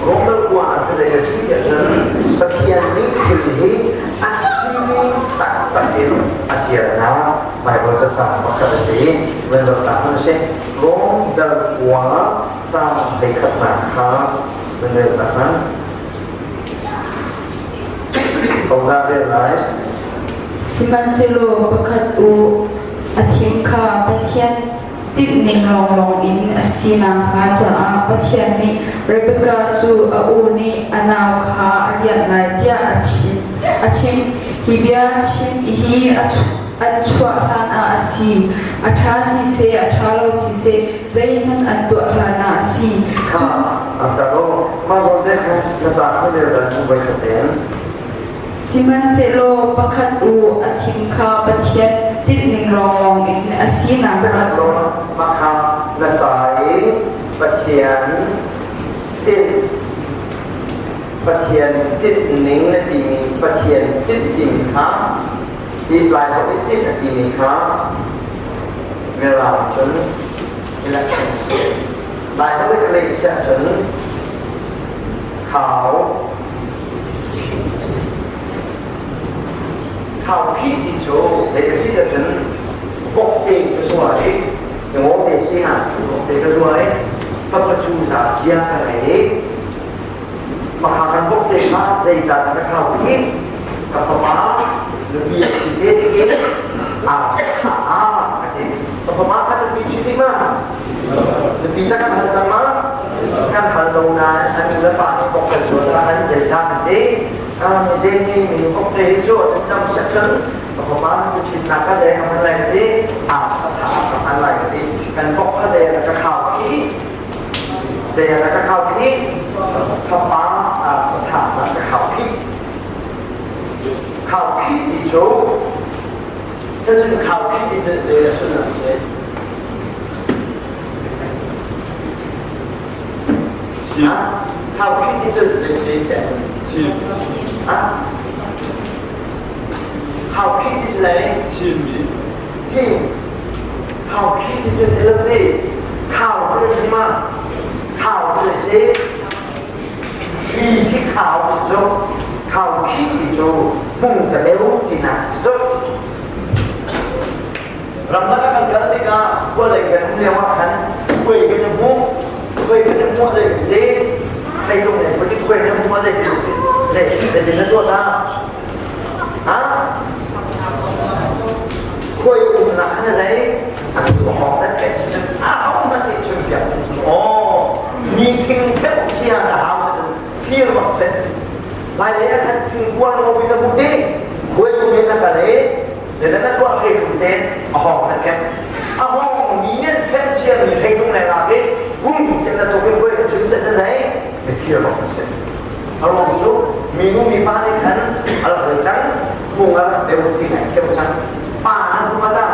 Roman khua ah khan a si ahcun Pathian nih thil hi a sining taktak in a ṭialnak Baibal cacang pakhat a si. Van zoh ta hmanh usih. Rom dal kua caang hleikhatnak kha van rel ta hmanh. Hodah rel lai? Sihmanhsehlaw pakhat u a thim kha Pathian tinhning lawnglawng in a si nakhnga caah Pathian nih Rebekah cu a u nih a nau kha a rianh lai tiah a chim. A chim. Hi bia chim hi an chuah hlanah a si. A ṭha siseh, a ṭha lo siseh, zeihmanh an tuah hlanah a si. Kha a taro mah zawn te khan na ca kha rel dan voi khat en. Sihmanhsehlaw pakhat u a thim kha Pathian tinhning lawnglawng in a si nakhnga Mah kha na ca i Pathian tinh Pathian tinhning na timi Pathian tinh timi kha ti lai holh i tinh a timi kha Mirang cun election si. Lai holh i ka leh siah cun khau Khaukhih ti cu zei a si ahcun vokte ka zua i ngawte si ha vokte ka zua i fapa cu za cia ka ngei i makha kan vokte kha zeicah dah ka khaukhih ka fapa nupi a si te tik in a a a ti ka fapa kha nupi chi ti ma nupi ta kan hal cang ma kan hal lo nain an nu le pa nih bok kan zuat ah khan zeicah an ti mi te nih mi bok te hi cu an tam set cun ka fapa nupi ṭhitnak kha zei ka hman lai ti a satha ka hman lai ti kan bok kha zei ka khau khi zei ka khau khi fapa satha ca ka khau khi khau khi ti cu cun khau khi ti cu zei a sullam si Khau khi ti cu zei si seh Thim. Khau khi ti cu zei? Thimmi. Hi khau khi ti cu ti lo ti khau ti si ma khau ti si hri khi khau ti cu khau khi ti cu hmung ka deu ti nak cu Ramdang ah kan kal tikah khua lei kan um lio ah khan khuai kan i hmuh khuai kan i hmuh zei te leitung lei pati khuai kan hmuh zei te zei te na tuah ta ha khuai umnak khan zei an hawk that ke cun a hau man nih chim piak oh mi thing theu chia na hau cun fir bak se lai lei ah khan thing kuan lo bi na hmu ti khuai um in na kal i Zeidah na tuah hreitlung te a hawng na thek. A hawng mi nih thek chia mi hreitlung le lak i kum te na tuk in voi na chim se zei mifir bak na si. A ruang cu minu mipa nih khan a rak zei cang mung a rak deuh ti ngai kheu cang. Pa na hmu ma ta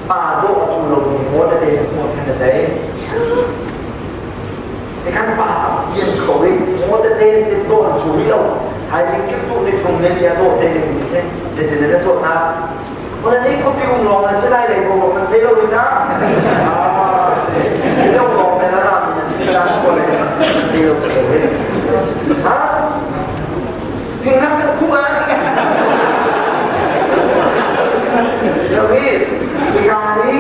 pa dawh a cu lo mi maw tete na hmu khan na zei. Kan pa tam pian kho i maw tete sin dawh an cu rih lo. Haizing kip tu ni thum ne ni a dawh te ni ni te te ne tuah ta. Ona ni khuapi um lawng an si lai lei bo kan thei lo ni ta. Ah si. Leo lawng me na ra mi an si la ko le. Thei lo si lo. Ha? Thingnak kan khu ah. Leo hi ika hi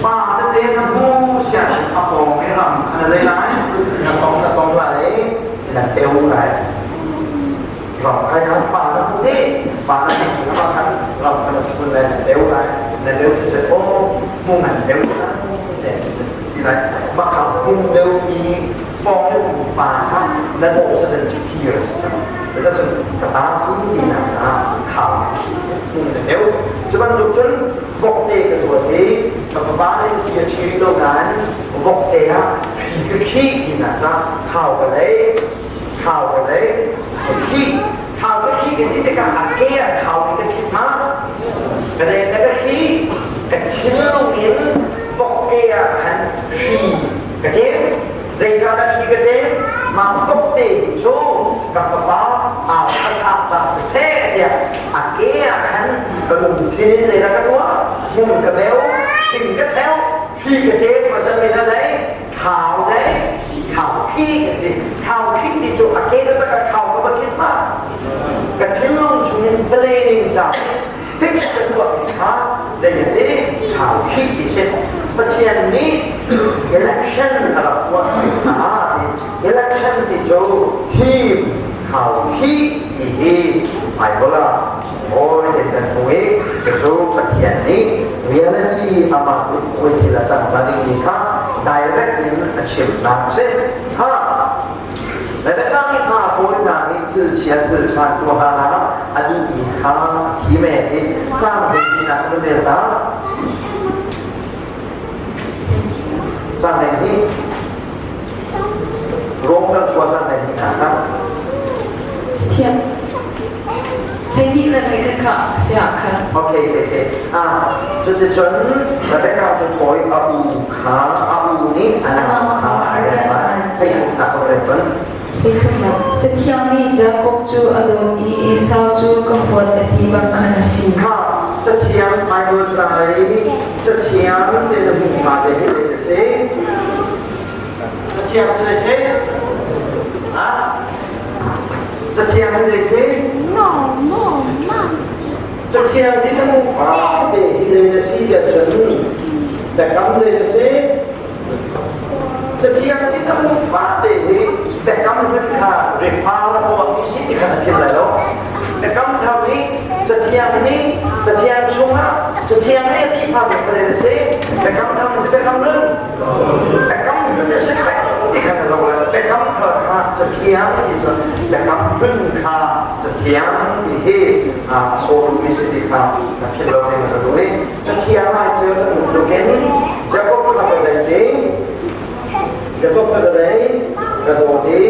pa tete na bu sia a pawng me ram ana lei lai na pong na pong lai na peu lai ram kai khan pa na pu te pa na na ma khan ram khan phun lai na peu lai na peu se che o mu ngan peu cha te ti lai ma kha hung deu mi fong le pa kha na bo sa den chi fi ra sa cha ta chun ka ta si ti na cha khao hung na peu chu ban tuk chun vok te ka zuat i ka fapa nih thi a ṭhi rih lo nain vok te ah hri ka khih ti na ca khao ka zei khao ka zei ka khih khao ka khih ka ti tikah a ke ah khao ka khih ma ka zei na ka khih ka thinlung in vok ke ah khan hri ka ṭem Zeicahdah hi ka ṭem? Mah vok te hi cu ka fapa aa khat ah ca siseh tiah a ke ah khan ka lungthin in zeidah ka tuah? Hmung ka beu, thing ka theu, thli ka ṭem, ma can mi na zei? Khau zei? Khau khi. Khaukhih kan ti. Khaukhih ti cu a ke taktak ah khau ka va khit ma. Ka thinlung chungin planning ca fix ka tuahmi kha zei a ti khaukhih ti si. Pathian nih election a rak tuah cang caah election ti cu thim khaukhih ti hi Bible ah Hawi te kan hmu i cucu Pathian nih reality amah mithmui thil a cang ta dingmi kha direct in a chimnak a si. Ha! Rebecca nih kha hawi hna hi thil chia thil ṭha tuah hna a duhmi kha a thim e i caan hleihnih ah rel ta. Caan 12 Rom kan khua caan 12 hna kha. Thiam. 12 le 11 kha si ah khan. Okay. Ah, cuticun Rebecca cu thawi a u kha a u nih a nau kha a rian lai. Theihnak ka ren ton. Theithumnak. Cathiang nih Jakob cu a dawt i Esau cu ka huat a ti bang khan a si. Kha cathiang Bible ca i cathiang te na hmuh hnga te hi a si. Cathiang cu zei si? Ah? Cathiang hi zei si? Cathiang ti na hmuh fate hi zei na si tiah cun biakam zei na si? Cathiang ti na hmuh fate hi biakam hlun kha refa na tuah mi si ti kha na philh lai lo. Biakam thar nih cathiang nih cathiang chungah cathiang nih a ti fate kha zei na si? Biakam thar na si biakam hlun? Biakam hlun a si peng ti kha na zoh lai. Biakam thar kha cathiang ti cu biakam hlun kha cathiang ti hi a sawmmi si ti kha na philh lo ding ka duh i cathiang ah cu kan bantukin Jakob kha ka zei ti Jakob kha ka zei ka dawt i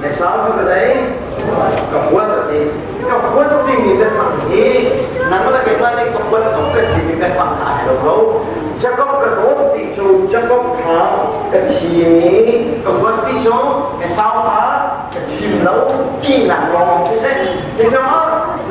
Esau kha ka zei ka huat a ti ka huat timi biafang hi nang le keimah nih ka huat tuk kan timi biafang kha ai lo lo Jakob ka dawt ti cu Jakob kha ka thim i ka huat ti cu Esau kha ka thim lo tinak lawng si seh ni cang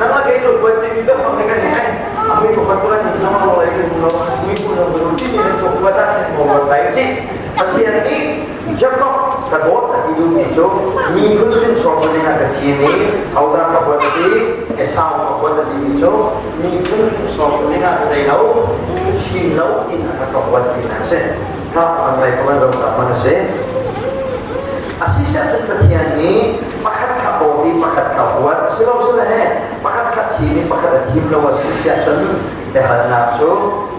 nang le kei cu huat timi biafang hi kan nei a mui ka huat tuk an ni zong lo lai kan lo mui ku lo lo timi kan tuk huat ah khin mo lai chi Pathian nih Jakob ka dawt a ti duhmi cu miphun hrinsor cu dingah ka thim i hodah ka huat a ti Esau ka huat a timi cu miphun hrinsor cu dingah ka zei lo thim lo in a ka huat ti a si. Kha an lei ko zoh ta man a si. Asisiah cun Pathian nih pakhat kha dawt i pakhat kha huat a si lo si le he pakhat kha thim i pakhat a thim lo a si siah cun biahalnak cu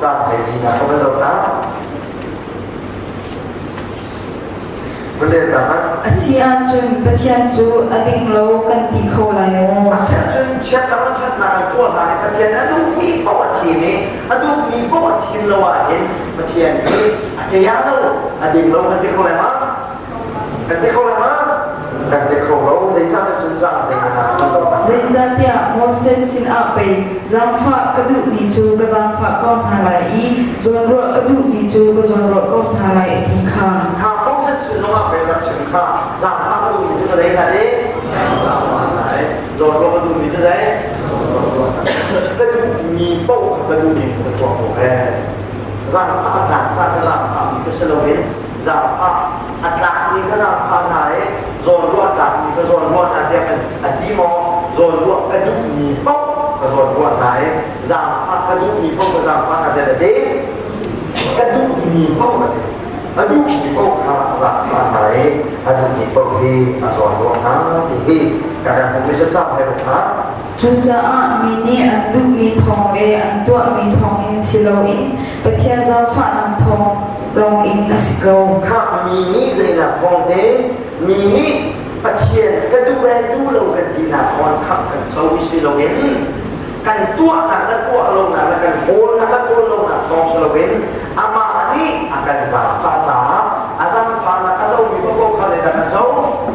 caan thei dihnak ka van zoh ta. A si ahcun Pathian cu a ding lo kan ti kho lai maw? A si ahcun chiatnak le ṭhatnak an tuah hna i Pathian a duhmi paoh a thim i a duhmi paoh a thim lo ahhin Pathian hi a kea lo, a ding lo kan ti kho lai ma? Kan ti kho lai ma? Kan ti kho lo. Zeicahtiah cun caan thei nak kan lo. Zeicahtiah Moses sinah pei zaangfah ka duhmi cu ka zaangfah ko hna lai i zawnruah ka duhmi cu ka zawnruah ko hna lai a ti kha. Kha Moses sin zongah pei rak chim kha zaangfah ka duhmi cu ka zei hna ding? Zaangfah hna ai. Zawnruah ka duhmi cu zei? Ka duhmi paoh kha ka duhmi ka tuah ko he. Zaangfah a tlak ca ka zaangfahmi ka si loin zaangfah a tlakmi ka zaangfah hna i zawnruah tlakmi ka zawnruah hna tiah kan a ti maw zawnruah ka duhmi paoh ka zawnruah hna i zaangfah ka duhmi paoh ka zaangfah hna tiah a ti ka duhmi paoh a ti a duhmi paoh kha a zaangfah hna i a duhmi paoh hi a zawnruah hna ti hi ka kan hmuh mi cam he hna. Cucaah mi nih an duhmi thawng le an tuahmi thawngin si loin Pathian zaangfahnak thawng lawngin a si ko. Kha mi nih zeinak thawng te mi nih Pathian ka duh le duh lo kan tinak thawng khamh kan co i si loin kan tuahnak le tuah lonak le kan kawlnak le kawl lonak thawng si loin amah nih a kan zaangfah caah a zaangfahnak a comi paoh kha zeidah kan co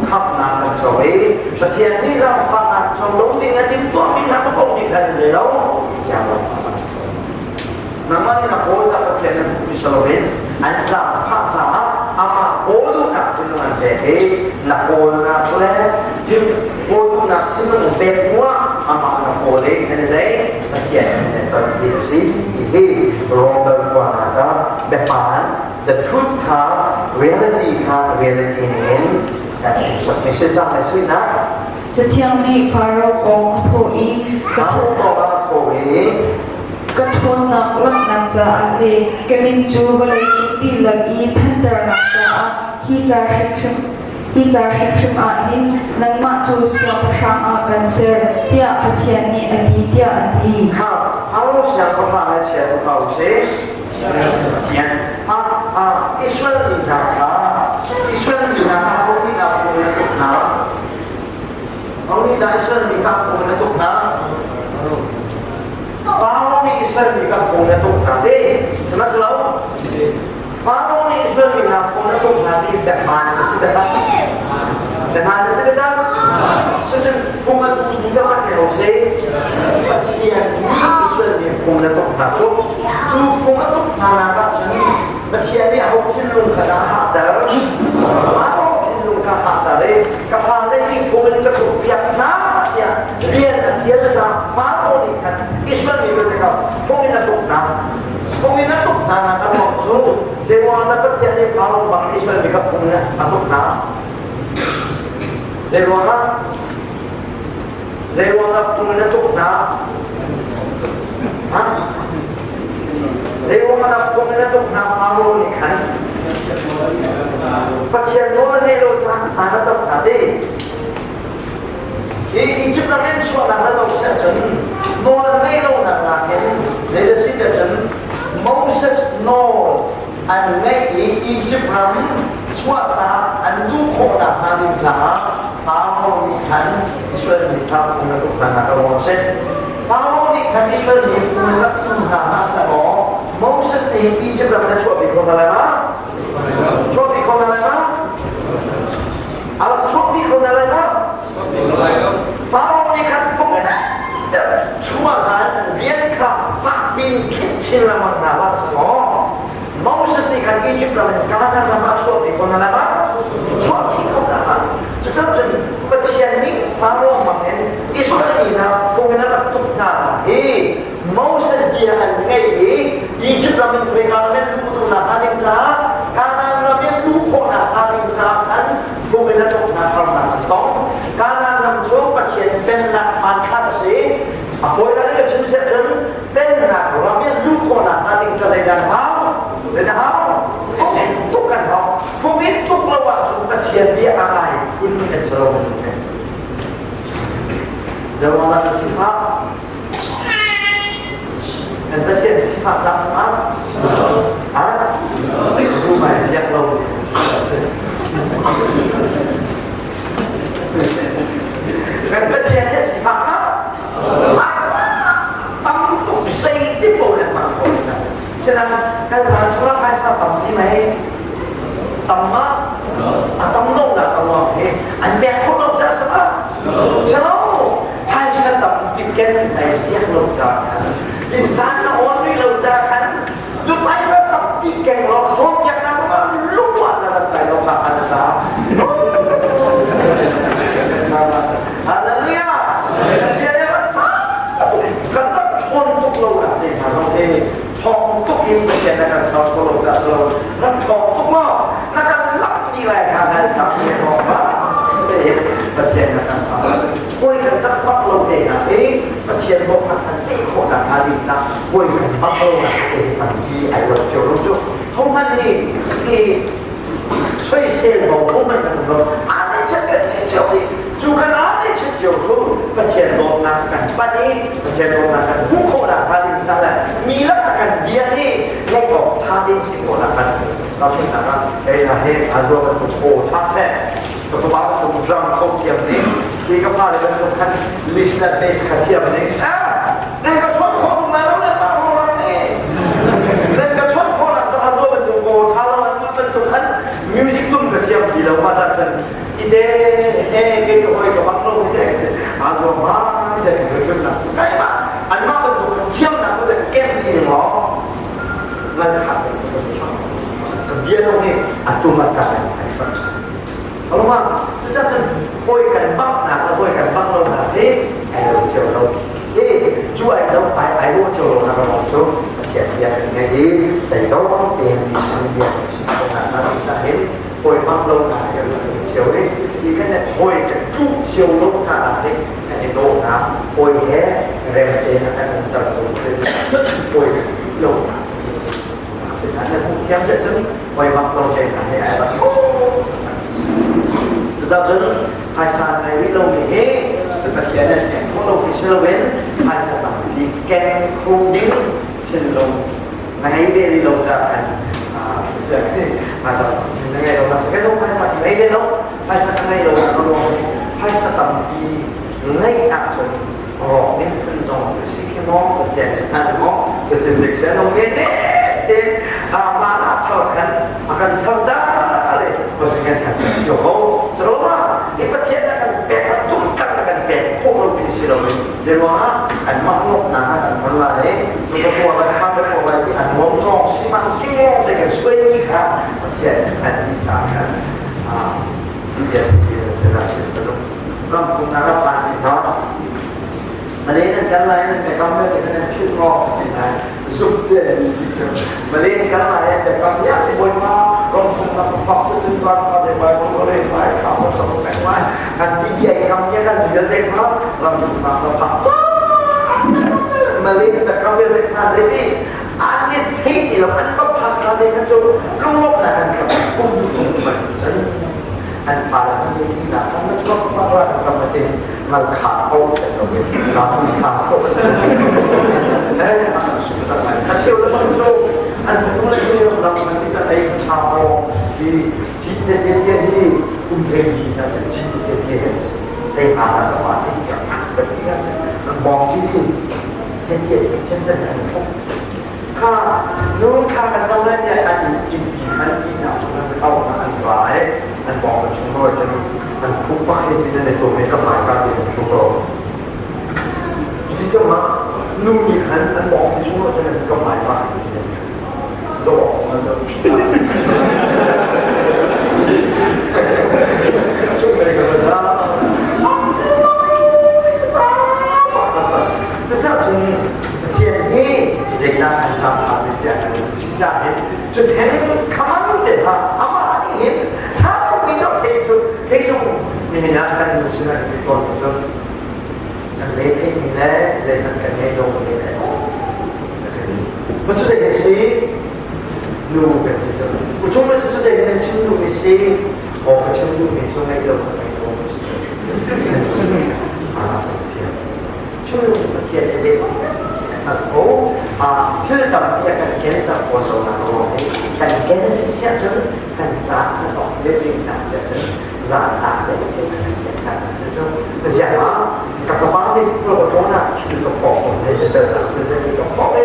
khamhnak kan co i Pathian nih zaangfahnak co lo ding a timhtuahmi hna paoh nih khan zei lo thiang lo. Nangmah nih na kawl caah Pathian na hmuhmi si loin an zaangfah caah amah kawl duhnak thinlung an pek i na kawlnak le thil kawl duhnak thinlung pek hnuah amah na kawl i kan zei Pathian nan ton ti a si ti hi Roman kuanak ah biapaan the truth kha reality kha reality ning in. Message cang lai na. Cathiang nih Faro kong a thawh i ka Faro kong a thawh i ka ṭhawnnak langhnak caah le ka min cu vawleicung dihlak i thanternak caah hi ca hrimhrim hi ca hrimhrim ah hin nangmah cu siangpahrang ah kan ser tiah Pathian nih a ti tiah a ti. Kha Faro siangpahrang le chia ko sih. Pathian Israel mi hna kha Israel mi hna kha ho nih dah phung na tuk hna? Ho nih dah Israel mi kha phung na tuk hna? Faro nih Israel mi kha phung na tuk hna ti. Sihmanhsehlaw Faro nih Israel mi hna phung na tuk hna ti biahmaan a si biatak. Biahmaan a si biatak. Cucun phung a tu tu dah kan ho si. Pathian nih Israel mi phung na tuk hna cu. Cu phung a tuk hna nak ahcun Pathian nih aho thinlung kha dah a hahter? Faro thinlung kha hahter i ka fale hi phung in ka tuk piak hna tiah rian a thial caah Faro nih khan Israel mi vialte kha phung in a tuk hna. Phung in a tuk hna nak a ruang cu zeiruangah dah Pathian nih Faro bang Israel mi kha phung in a tuk hna? Zeiruangah? Zeiruangah phung in a tuk hna? Ha? Zeiruangah dah phung in a tuk hna Faro nih khan? Pathian nawl a ngeih lo caah hna na tuk hna ti. Hi Egypt ram in chuahnak na zoh siah cun nawl an ngeih lonak nakin zei a si tiah cun Moses nawl an ngeih i Egypt ram chuahtak an duh khawhnak hnga ding caah Faro nih khan Israel mi kha phung na tuk hna nak a ruang a si. Faro nih khan Israel mi phung rak tu hna hlah sehlaw Moses nih Egypt ram na chuahpi kho hna lai ma? Chuahpi kho hna lai ma? A rak chuahpi kho hna lai ma? Faro nih khan phung chungah khan rian kha fakpi in khinh chin lengmang hna hlah sehlaw Moses nih khan Egypt ram in Canaan ram ah chuahpi ko hna lai ma? Chuahpi kho hna hlah. Cucun Pathian nih Faro hmang in Israel mi hna fung in a rak tuk hna hi Moses bia an ngaih i Egypt ram in khoika ram in luh duhnak hnga ding caah Canaan ram in luh khawhnak hnga ding caah khan fung in a tuk hna harnak an tong. Canaan ram cu Pathian pennak hmanthlak a si. A hawi dang in chim seh cun pennak ram in luh khawhnak hnga ding ca zeidah hau? Zeidah hau? Fung in tuk kan hau. Fung in tuk lo ahcun Pathian bia a ngai phun kan si lo. Zeruangah na sifah? Kan Pathian sifah ca sama? Ha? Rumai siak lo si. Kan Pathian hi sifah ma? Tam tuk zei ti po le hmang kho na si. Sedan kan zan chungah phaisa tam ti mei? Tam ma? A tam lo na ka ruang hi an pek khawh lo ca sama? Selo phaisa tam pi ken ai siak lo ca khan in caan na on rih lo ca khan tu phaisa tam pi keng lo chom piak na ma lungwa na rat lai lo kha khan sa. Hallelujah! Pathian nih rak ṭha kan rak ṭhawn tuk lo nak te hna zong hi ṭhawng tuk in Pathian na kan ser kho lo ca si lo rak ṭhawng tuk maw na kan lak ti lai kha kan ṭhang te hawng ma Pathian na kan ser hawi kan rak bak lo te hna hi Pathian bawmhnak kan pek khawh nak hnga ding ca hawi kan bak lo nak te tampi ai lo cio lo cu ho hmanh hi hi soisel bo ho hmanh kan um lo aa nih chet kan ti cio i cu kan aa nih chet cio cu Pathian dawtnak kan pan i Pathian dawtnak kan hmuh khawhnak hnga ding ca le mi lakah kan bia hi ngaih awk ṭha tein si khawhnak kan tahchunhnak ah hei na he aa zuam bantuk aw ṭha seh ka fapa bantuk drum kho thiam ning ti ka fale bantuk khan list le bass kha thiam ning ah nan ka chawnh khawh tung lai lo nan mah ruang nih nan ka chawnh khawh nak cu a zuam bantuk aw ṭha lo an mah bantuk khan music tum ka thiam ti lo ma cah cun ite e ke ka hoi ka bak lo ite a zuam ma ite ka chun nak cu kai ma an mah bantuk khan thiam nak ko kem ti ni maw lan khat ka chawnh ka bia zong hi atum at ka ai Aluma cucaah hawi kan bak nak le hawi kan bak lo nak hi ai lo cio lo. E cu ai lo ai ai lo cio lo nak rawng cu Pathian bia kan ngei i tei do tein Pathian bia kan chim ko nak na si cahin hawi bak lo nak kan lo cio i. Hawi kan tluh cio lo hna nak hi kan i dawhnak, hawi he rem tein a kan umter ko hawi kan tluh lo hna. Asinain na hmuh thiam cun hawi bak lo te hna he ai rak Cucacun phaisa na ngei rih lomi hi Pathian an pek khawh lo khi si loin phaisa tampi keng kho ding thinlung na ngei ve rih lo caah khan phaisa na ngei lo nak si ka phaisa ka ngei ve lo phaisa ka ngei lo nak ruang phaisa tampi ngeih ahcun rawk in phun zong ka si khi maw Pathian nih hman maw Pathian dik se nung nge ne te ma na chal khan a kan sal da le Pathian kan kan cio ko Roma i Pathian na kan pek a tum kan na kan pek khawh lo khi si lo in le ruangah an mah ngok na kan an hman lai cu ka tuah lai kha ka tuah lai ti an ngom zong si man king long te kan suai mi kha Pathian an ti ca khan si ya si ya se la si ram phung na ram pan ni no Malay nan kan lai nan bekam le te nan phit ngo ti nai zup te ni ti chu Malay nan kan lai nan bekam ya ti boi ma ram phung na pak su chun van fa de bai bo re mai kha mo chok pe mai an ti bi ai kam ya kan ni te kha ram phung na na pak Malay nan bekam le kha zai ti an ni thei ti lo an pa phak ka de kha chu lunglop na kan kha kum kum man chan an fa le an ti na kan na chuak fa ra kan cham te ngal kha ko te lo we na ni kha ko eh an su ta mai ka cheu le bang chu an fu le ni ram ram man ti ka ei tha ko hi chi te te te hi kum he ni na chen chi te te he te ha na sa pa ti ka ba ti ka chen an bong ti te te chen chen an thok kha nu kha kan cham lai tiah an in innpi khan ihnak chung an au kha an ra i an bawng a chung nawi cun an khup pak hi tin an i tum i ka hmai ka ti an thu ko ti mah nu nih khan an bawng chung ah cun an ka hmai ka ti an thu do an do chung mei ka za Cucaah cun Pathian hi zeidah kan cam hnga ti tiah kan si caah hin cu theng khamang te hna amah nih hin ṭha deuhmi dok thei cu kei zong nihin ah kan nu sinah kan ti tawn cu kan le theihmi le zeihmanh kan ngei lo mi le ma cu zei si nu kan ti cu uchung ma cu zei kan chim duhmi si aw ka chim duhmi cu ngei lo ka ngei lo Cu Pathian nih zei hngalh ko thil tampi a kan ken ter tawn lo nak ruang hi kan ken si siah cun kan ca kan hlawk ding hna siah cun zaantak deuh te kan ken hna si cu Pathian ah ka fapa nih khua ka ṭawn ah thil ka pawk ko ne ka cal thil na ka pawk e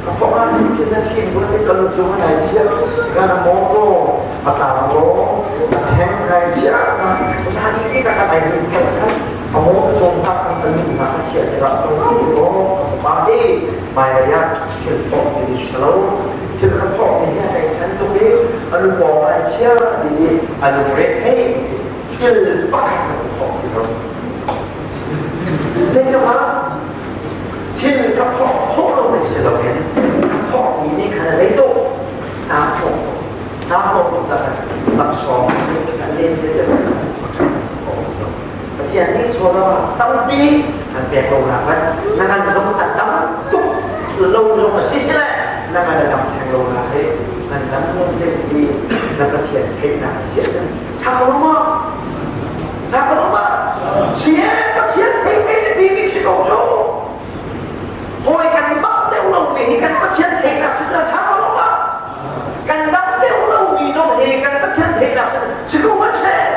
ka pawk ah thil na fim ko ne ka lu cung ai chia ka na motor a tlang lo a ṭheng ai chia zani ti ka kan ai ding khan a maw cung ah khan kan nunnak a chiah tikah pa te hmailei ah thil pawk ti si lo thil kan pawk mi hi a kai chan tuk i a lu pawng ai chia ti i a lungre thei thil pakhat kan pawk ti lo Zeitikah thil ka phawk khawh lo mi si lo in ka phawk mi nih khan a zei tuk naa phawk naa phawk tuk caah laksawng kan len te cu Pathian nih chaw ah tampi an pek ko nak le na ngan zong a tam tuk lo zong a si sile na ngan a dam theng lo nak hi nan dam lo deuh i na Pathian theihnak a si ahcun tha ko ma tha ko ma sie Pathian theih ke biapi bik si ko cu hawi kan bak deuh lo mi hi kan Pathian theihnak si tha ko ma kan dam deuh lo mi zong hi kan Pathian theihnak si ko ma seh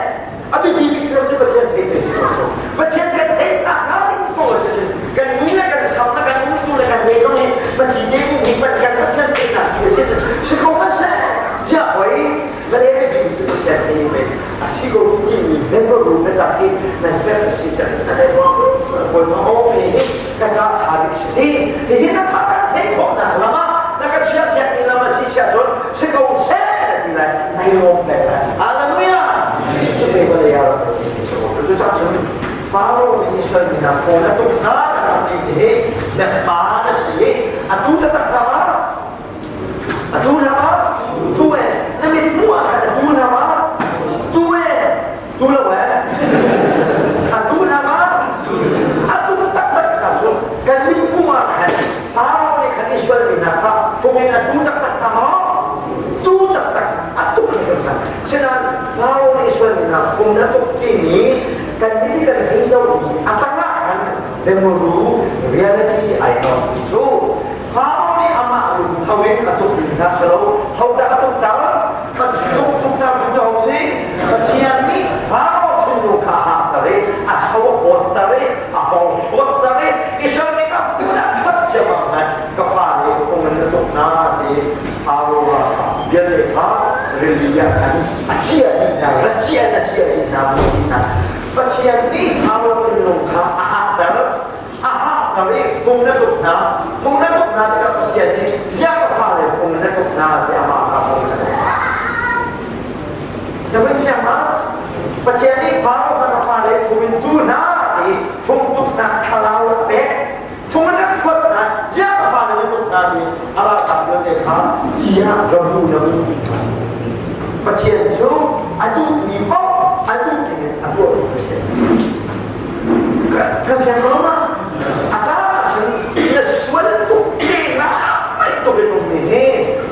A biapi bik thil cu Pathian theih ve si ko. Pathian kan theih tak hnga ding ko a si cun kan mi le kan sam le kan umtu le kan zei zong hi Pathian te mu hi kan Pathian theihnak ti a si cun si ko hmanh seh ziah hoi vale biapi bik cu Pathian theih ve a si ko cu ti mi member ru biatak hi nan pek a si seh na dei bawipa aw mi hi ka ca ṭha bik si ti hihi na pa kan theih khawhnak lam ah na ka chiahpiak mi lam a si siah cun si ko seh na ti lai nai lawm peng lai Hallelujah! Cucu pe vawlei ah rak um si ko. Cucah cun Faro nih Israel mi hna kawl a tuk hna kan ti hi na pa na si i atu taktak hna ma? Atu hna ma? Tu e na mit hmuh ah khan atu hna ma? Tu e tu lo e. timi kan nih kan hei zohmi a tangah khan demuru reality ai no cu Faro nih amah lungtho in a tuk mi hna silo hodah a tuk tar tuk tuk tar cu ho si Pathian nih Faro thinlung kha a hak i a so a tar i a pawng tar i Israel mi kha phun a ṭhat ciammam hna ka fale phung in na tuk hna ti Faro vialte kha rili ah khan a chia dih hna ra chia na chia dih hna mu dih hna Pathian nih Faro thinlung kha a hakter a hakter i fung na tuk hna fung na tuk hna tikah Pathian nih ziah ka fale fung na tuk hna ti amah kha fung na tuk hna na vun siang ma Pathian nih Faro kha ka fale fung in tu hna ti fung tuk hna thlarau a pek fung na ṭhuat hna ziah ka fale na tuk hna ti a ralkap vialte kha tiah rabu na mu Pathian cu a duhmi paoh a duh ning a tuah Kan fiang ko ma? A caan ahcun na sual tuk te na mai tuk in ummi hi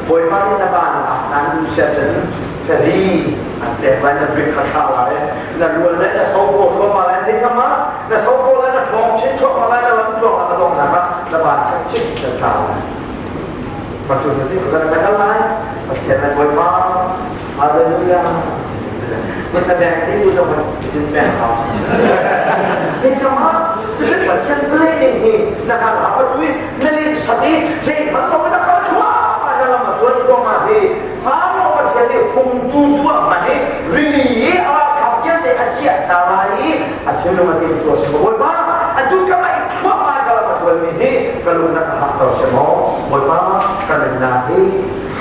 Bawipa nih na van ah naan duh sia cun feri an pek lai na brik kha thla lai na rual le na so ko thluahmah lai thei kham ah na so ko lai na ṭhawng chin thluahmah lai na lam tluang ah na dong nak ah na van kha cik na thla lai ma cu na ti ka na kal lai Pathian na Bawipa Hallelujah Nan na beng ti bu dong in beng hau. Thei kham ah cucu Pathian planning hi na kan hau tu na lin sak i zei hmanh lo na kal thluahmah na lam a tuan thluahmah hi Faro Pathian nih fungtu tuah hmanh i rili i a ralkap vialte a chiah hna lai i a thinlung a tim tu a si maw Bawipa atu ka mah i thluahmah ka lam a tuanmi hi ka lung na ka hakter si maw Bawipa ka nunnak hi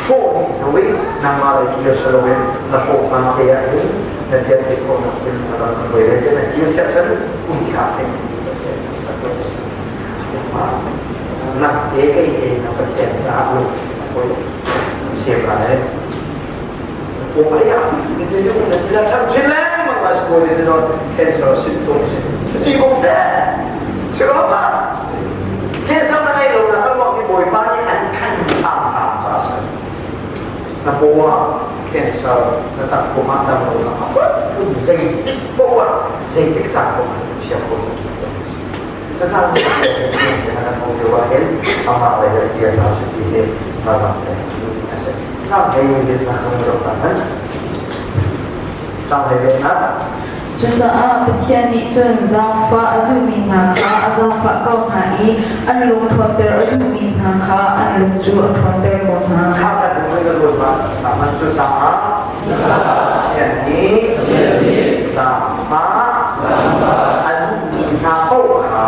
hrawh dih hnu i nangmah lei kir si loin na hrawh hna te ah hin na bia theih khawhnak in na ram hruai le na kir siah cun umtlak ding nak te kei te na Pathian caah lung fawi sem lai ko aya ti ti lu na ti la tham chin lengmang la school ni non cancer symptom si ti ko te si ko ma cancer na ngei lo na kan wang hi bawipa nih an khan tham tham cha sa na pawa cancer na tak ko ma dam lo na phun zeitik poah zeitik caan ko chia ko Cucaah na kan lio ah hin amah le he tian hna cu ti hi thazaang pek a si. Cang hei bet na kan rak ta hman. Cang hei bet na. Cucaah Pathian nih cun zaangfah a duhmi hna kha a zaangfah ko hna i an lung ṭhawnter a duhmi hna kha an lung cu a ṭhawnter ko hna. Kha kan duh ka ruat ma man cucaah Pathian nih zaangfah a duhmi hna paoh kha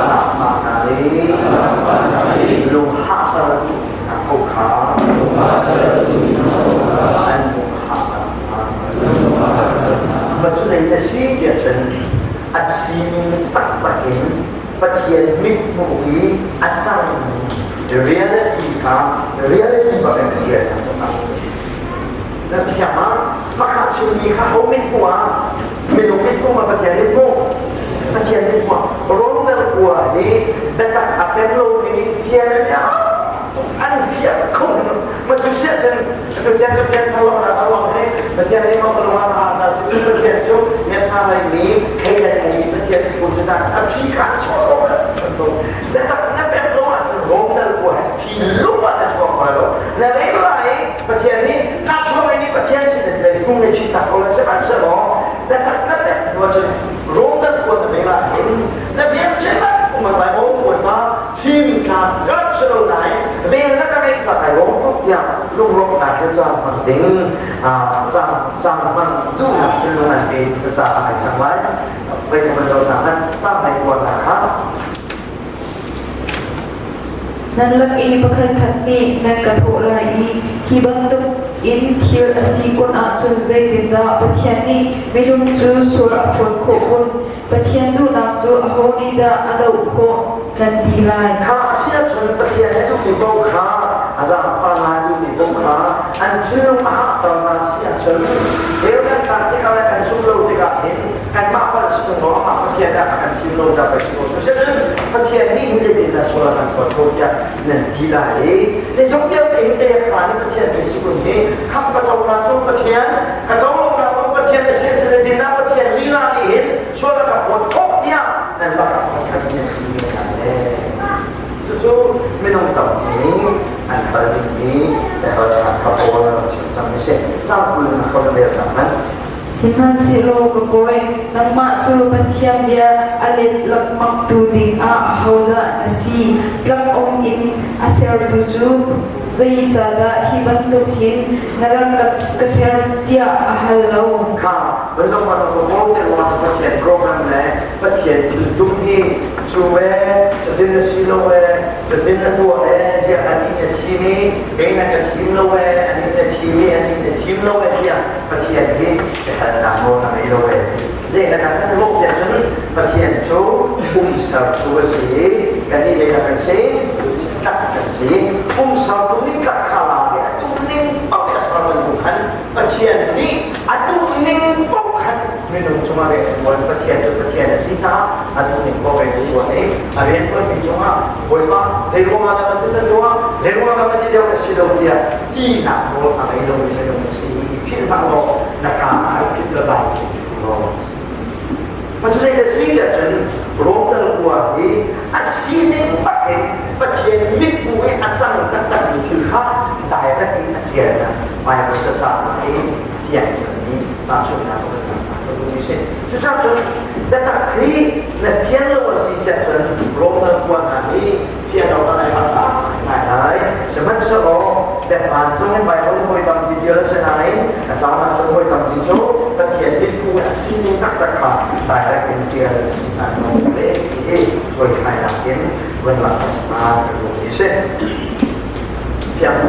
zaangfah hna i lunghahter a duhmi hna paoh kha an lunghahter hna. Mah cu zei a si tiah cun a sining taktak in Pathian mithmuh i a cangmi reality kha reality bak in Pathian a cang. Na thiam ah pakhat chimmi kha ho mithmuh ah minung mithmuh ma Pathian mithmuh Pathian mithmuh Rom dal kua hi biatak a pem lo ding in fian an fiah kho ma cu siah cun Pathian cu pian thar lo nak a ruang hi Pathian nih mong lung ah ta cu Pathian cu nget hna lai mi theidan ngei Pathian si kun cu a phi kha a chuah ko biatak na pem lo ahcun Rom dal kua he phi lung ah na chuak lai lo na rel lai Pathian nih na chuak ni Pathian sin in lei hung ne chin tak ko la che ban se maw na tak na pek hnu cun rom na kuan na mei la hin na fiam che tak um lai o kuan ma thim ka gat se lo nai vel na ka ngei ka ai rom tuk tiang lunglok na he caan hmang ding caan caan hmang du na thil lung an pe ka ca ai chang lai vai ka ban zo na han caan hai kuan na kha Nan lak i pakhatkhat nih nan ka thawh lai i hi bantuk in thil a si kun ahcun zeitindah Pathian nih minung cu sual a ṭhawn khawh kun? Pathian duhnak cu aho nih dah a doh khawh nan ti lai? Kha a si ahcun Pathian a duhmi paoh kha a zaangfah lai duhmi paoh kha an thinlung a hahter hna si ahcun rel kan tlak tikah le kan zumh lo tikah hin kanmah palh si tung lo amah Pathian ah a kan thim lo ca pei si ko cun Pathian nih hin zeitindah sual a kan phawt ko tiah nan ti lai i zeizong vialte hin pei a kha nih Pathian pei si kun hi kham ka co na cu Pathian ka co lo na cu Pathian a si. hal dingmi biahalnak kha Paul a rak chim cang i si. Cang 20 na ka van rel ta hmanh. Sihmanhsehlaw ka kawi, nangmah cu Pathian bia a let lengmangtu dingah ahodah na si? Tlangawm in a sertu cu zeicahdah hi bantuk hin na rak ka ser tiah a hal lo? Kha banzong bantuk ka kawl te ruangah Pathian program le Pathian thil tum hi cu ee, cutin na si lo ee, cutin na tuah ee, ziah anih na thim i kei na ka thim lo ee, anih na thim i anih na thim lo ee tiah Pathian hi biahalnak nawl a ngei lo ee ti. Zeidah kan ruah tiah cun Pathian cu pumsertu a si i kannih zeidah kan si? Tlak kan si. Pumsertu nih tlak kha la i a duh ning paoh i a ser bantuk khan Pathian nih a duh ning paoh khan minung cungah rian a ṭuan. Pathian cu Pathian a si caah a duh ning paoh rian a ṭuan i a rian ṭuanmi cungah Bawipa zei ruangah dah ka na tuah? Zei ruangah dah ka ti deuh na si lo tiah tinak nawl a ngei lomi minung na si i philh hlah law na kaa ah i philh la dai law. Pathian a si ahcun Rotal khua hi a sining bak in Pathian mithmuh i a cang taktakmi thil kha direct in a ṭial na Bible cacahnak i fiang cangmi tahchunhnak ka van ka duhmi si. Cucaah cun biatak hi na fian lo a si siah cun Roman khua hna hi fian awk ah nai harh ngai lai. Sihmanhsehlaw biahmaan zong in Bible hawi tampi tial a si nain a caan ah cun hawi tampi cu Pathian mithmuh a sining taktak kha direct in ṭial a si caan lawng le hi cuaithlainak in van langhter ka duhmi si. Fiang.